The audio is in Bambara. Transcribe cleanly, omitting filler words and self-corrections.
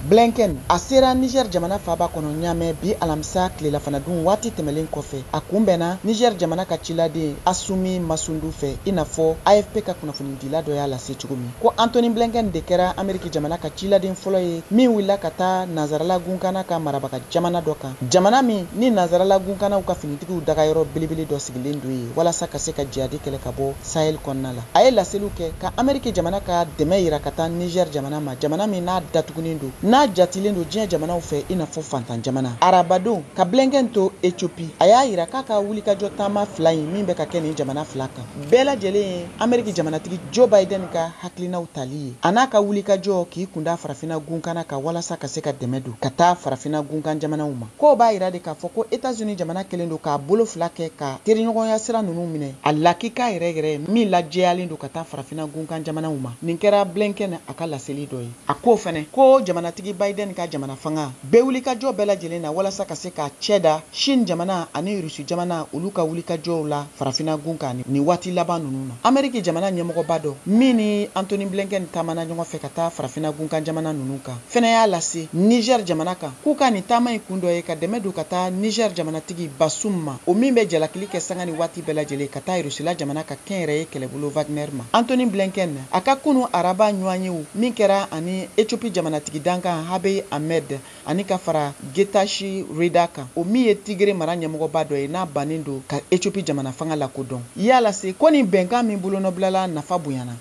Blinken a sera Niger jamana faaba kɔnɔ Ɲamɛ bi alamisa tilela-fanadun waati tɛmɛlen kɔfɛ. A kunbɛnna Niger jamana ka ciladen Hassoumi Massoudou fɛ i n'a fɔ AFP ka kunnafonidila dɔ y'a lase cogo min. Ko Antony Blinken de kɛra Ameriki jamana ka ciladen fɔlɔ ye min wulila ka taa nansarala gunkana ka marabaga jamana dɔ kan, jamana min ni nansarala gunkanaw ka finitigiw dagayɔrɔ belebele dɔ sigilen don yen walasa ka se ka jihadi kɛlɛ ka bɔ Sahel kɔnɔna la. A ye laseliw kɛ ka Ameriki jamana ka dɛmɛ yira ka taa Niger jamana ma, jamana min n'a datugunen don, n'a jatilen don diɲɛ jamanaw fɛ i n'a fɔ fantan jamana. Arabadon, ka Blinken to Ethiopie, a y'a yira k'a ka wulikajɔ taama fila in min bɛ ka kɛ nin jamana fila kan, bɛɛ lajɛlen ye Ameriki jamanatigi Joe Biden ka hakilinaw tali ye, a n'a ka wulikajɔ k'i kunda farafinna gunkana kan walasa ka se ka dɛmɛ don ka taa farafinna gunkan jamanaw ma. K'o b'a yira de k'a fɔ ko Etats-Unis jamana kɛlen don k'a bolo fila kɛ ka teriɲɔgɔnya sira ninnu minɛ a lakika yɛrɛ yɛrɛ min lajɛyalen don ka taa farafinna gunkan jamanaw ma. Nin kɛra Blinken a ka laseli dɔ ye. A ko fɛnɛ ko jamanatigi Biden ka jamana fanga bɛɛ wulikajɔ bɛɛ lajɛlen na walasa ka se ka cɛ da Chine jamana ani Russie jamana olu ka wulikajɔw la farafinna gun kan nin waati laban ninnu na. Ameriki jamana ɲɛmɔgɔba dɔ min ni Antony Blinken taamana ɲɔgɔn fɛ ka taa farafinna gunkan jamana ninnu kan fɛnɛ y'a lase Niger jamana kan k'u ka nin taama in kun dɔ ye ka dɛmɛ don ka taa Niger jamanatigi Bazoum ma, o min bɛ jalakili kɛ sanga ni waati bɛɛ lajɛlen ka taa Russie la jamana ka kɛnyɛrɛye kɛlɛbolo Wagner ma. Antony Blinken a ka kunu araba ɲɔgɔnyew min kɛra ani Ethiopie jamanatigi dankan Abiy Ahmed ani ka fara Getachew Reda kan, o min ye Tigre mara ɲɛmɔgɔba dɔ ye n'a bannen don ka Ethiopie jamana fanga lakodɔn, y'a lase ko nin bɛnkan min bolonɔbilala nafa bonyana.